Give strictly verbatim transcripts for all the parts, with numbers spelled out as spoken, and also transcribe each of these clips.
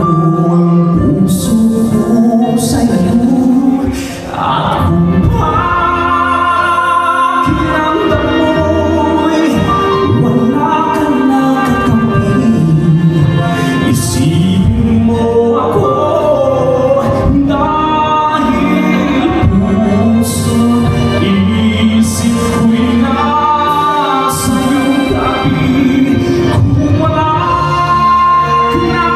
Ang puso ko sa'yo, at kung pakiramdam mo'y wala ka na kakampi, isipin mo ako, dahil puso, isip ko'y nasa iyong tabi. Kung wala ka na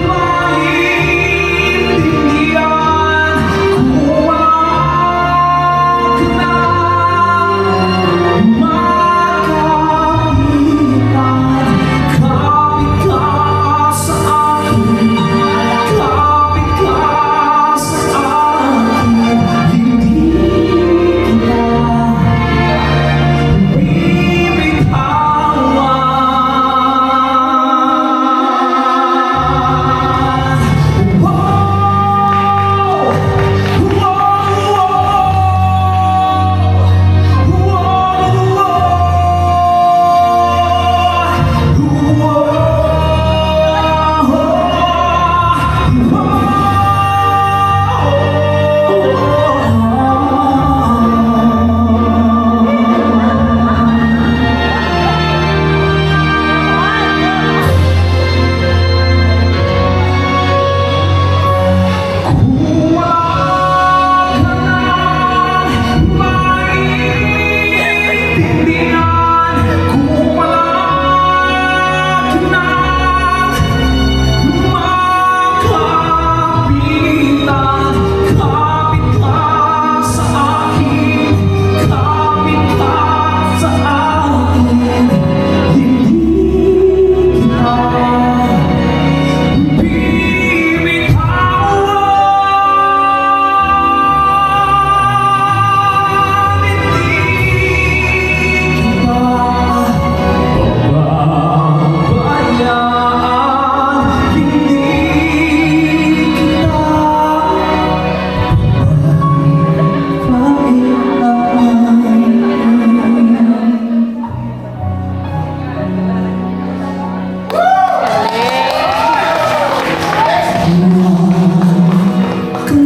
maintindihan, kung wala ka na makapitan, kapit ka sa akin, kapit ka sa akin, hindi kita bibitawan. Wow! Wow!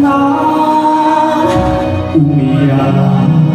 Wow! Umiyak.